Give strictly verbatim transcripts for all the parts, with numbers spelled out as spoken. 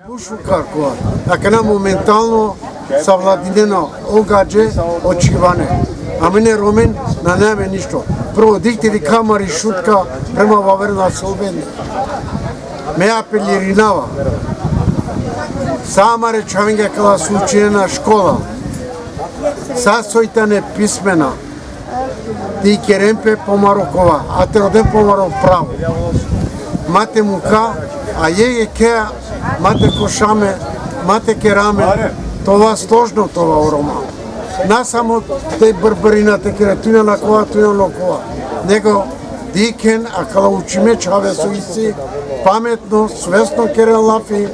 But šukar kova. Akana momentalno savladinena o gadže, o čhibane. Amen e Romen nane amen ništo. Prvo, dikh te dikha amari Šutka prema o aver naselbeni. Me apelirinava. Sa amare čhavenge akala so učinena škola. Sa soj tane pismena. Te ikeren pe po amaro kova, a te roden po amaro pravo. Ma te muka, a jekhe, ma te koša amen, ma te kera amen, te ova složno, te ova o Roma. Na samo te brbrina, te kera tu na kova, tu na kova. Nego dikhen, akala učime čhave so isi, pametno, svesno keren lafi,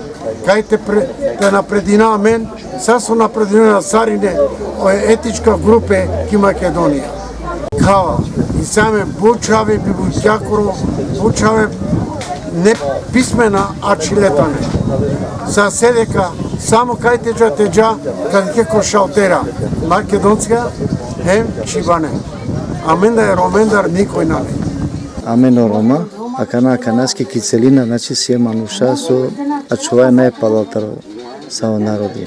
kaj te pre-, te napredina amen, sa so napredinena sarine o etnička grupe ki Makedonija. Kava, isi amen but čhave bibuljkjakoro, but čhave nepismena ačhile tane. Sa sedeka, samo kaj te dža, te dža, kaj ke ko šaltera, makedonska, hem čhibane. Amendar e Romendar nikoj nane. Amen o Roma, akana, akanaske ki celina, znači, si e manuša so ačhovaja najpalal taro sa o narodija.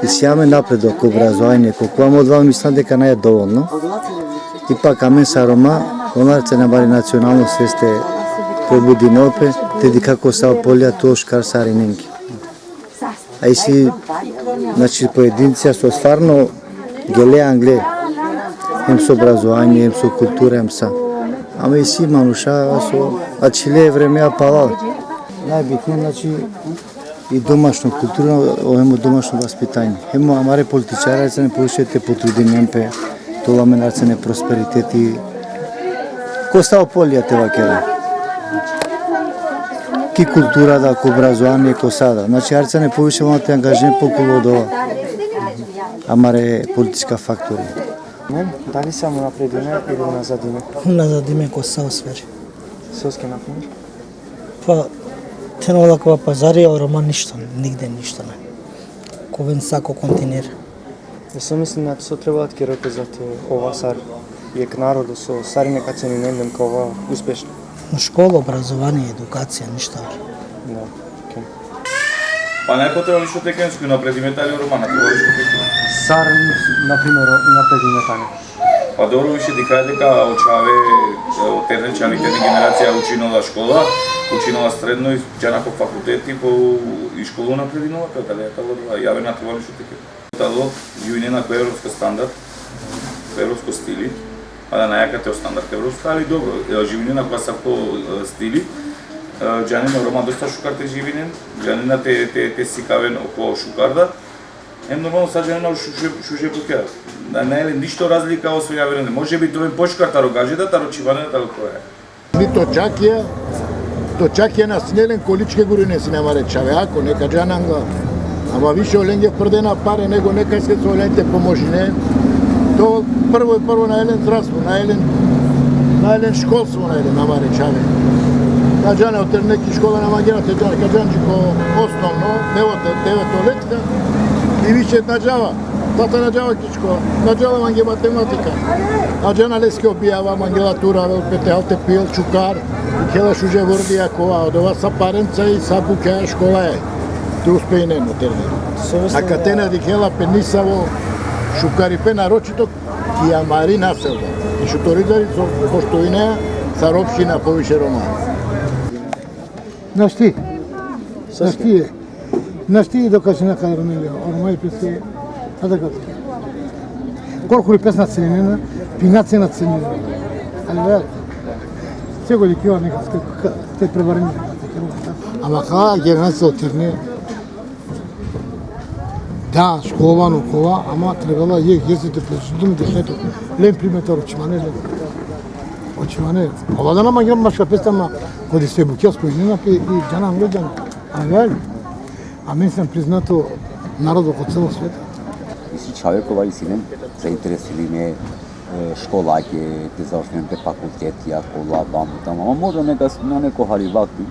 Isi amen napredok ko obrazovanie, ko kova, ama odova mislam deka nae dovolno. Ipak amen sa Roma, onar cene amari nacionalno svest te probudinel pe, te dikha ko sa o polja te ol šukar sarinenge. A isi, znači, pojedincija so stvarno gele angle, hem so obrazovanie, hem so kultura, hem sa. Ama isi manuša so ačhile vremea palal. Najbitno, znači, i domašno kultura, o, hem o domašno vaspitanie. Hem amare političarja cene poviše te potrudinen pe, te ovel amen arcene prosperiteti. Ko sa o polja te vakera. Ki kultura da, ko obrazovanie, ko sa da. Znači, arcene poviše mora te angažinen pe okolo odova. Amare politička faktori. Amen, dali samo napredime ili nazadime? Nazadime ko sa o sferi. Soske, na primer? Pa, te na ovel akava pazari, a o Roma ništo, nigde ništo nane. Ka oven sa ko kontener. E, so mislinena so trebela te kerel pe za te ova sar jekh narodo so sarine ka ceninen len ka ova uspešno? Na škola, obrazovanie, edukacija, ništa. Da, okej. Pa nane potreba ništo te keren, napredime tane o Roma, nane potreba ništo te keren. Sar, na primer, napredime tane. Pa dobro, više dikhaja deka o čhave, e, o terne čhave, terne generacija učinola škola, učinola sredno i džana ko fakulteti, po i školu napredinola, pe tale, tale, javena, na trebela ništo te keren. Talo, živinena ko evropsko standard, ko evropsko stili, a da nae akate o standard evropsko, ali dobro, e, živinena ko asavko, e, stili, e, džanena o Roma dosta šukar te živinen, džanena te, te, te sikaven okova šukar da, em normalno sa džanena šuže, šuže bukja. Na, nae len ništo razlika osven javerende. Može bi te oven pošukar taro gadžeda, taro čhibane, taro koja. Mi točakija, točakija na sine len, količke gurine sine amare čhave, ako neka džana anglal. Ama više olenge frdena pare nego nekaske so len te pomožinen. To prvo i prvo nae len zdravstvo, nae len, nae len školstvo, nae len amare čhave. Ka džana o terne ki škola, na mangena te džana, ka džana dži ko osnovno, deveto, deveto lekcija, i više na džava. Tata na džava ki škola, na džala mange matematika. A džana leske objava, mangela te uravel pe, te hal te pijel šukar, dikhela šuže vordija kova, odova sa parenca i sa bukja školaja. Te uspejnen o terne. Akate na dikhela pe nisavo šukaripe, naročito ki amari naselba. I Šuto Orizari so poštujne sar opština poviše Roma. Našti. Našti e. Našti e dokažina kaj Romeli, o Romai peske, tada kaj. Korkori pes na cenina, pinace na cenina. Ali, ja, cego dikiva neka te prevarni. Ama ka generacija o terne. Da, školovano kova, ama trebela jekh jezdi te preživim, dešeto. Len primer taro čhibane, len. O čhibane. Ova da na mangena maška pesta, ama kodi se bukja spojnina pe i džana angle džana. Amen. Amen sam priznato narodo ko celo sveto. Isi čhave kova isi len zainteresirime, e, školake, te završinen pe fakultetija, kola, vamo, tamo. Ama možda neka, na neko hari vakti,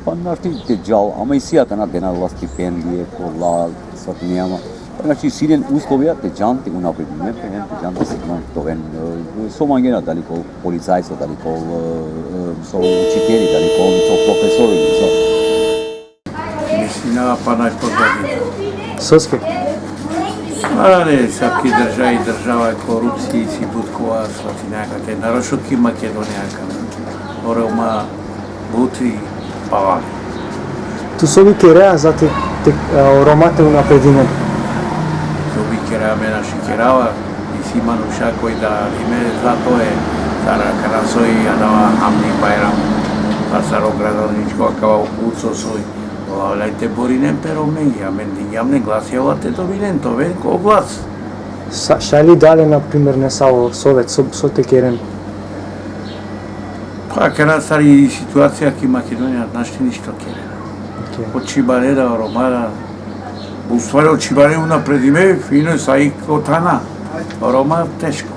pa našti te džal, ama isi akana dena la stipendije, kola, sar te, ama. Pa znači, isi len uslovija te džan te unapredinen pe, hem te džan te siknen te oven, e, so mangena, dali ko policajco, dali ko, e, e, so učiteli, dali ko, so profesori, so. Mis-, Pa naj pozadina. Soske? Ale, sa ki država i država korupcije si butkova, svatinaka te, naročito ki Makedonija, o Roma buti pavali. Tu so bi kerea za te, te, e, o Roma te unapredinen? So bi kerea, me našti kerava, isi manuša koj da ime za to e, sar akana soj adava Hamdi Bajram, sar o gradonačelničko, akava o Kuco soj, ola te borinen pe Romenđe, amen dingjam len glasi, ola te dobinen, te oven ko glas. Sa, šaj li da len, na primer, nesavo sovet, so, so te keren? Pa akana sar i situacija ki Makedonija, našti ništo kerena. Okej. O čhibare da, o Roma da, u stvari o čhibare unapredime, fino sa i ko thana. O Roma teško.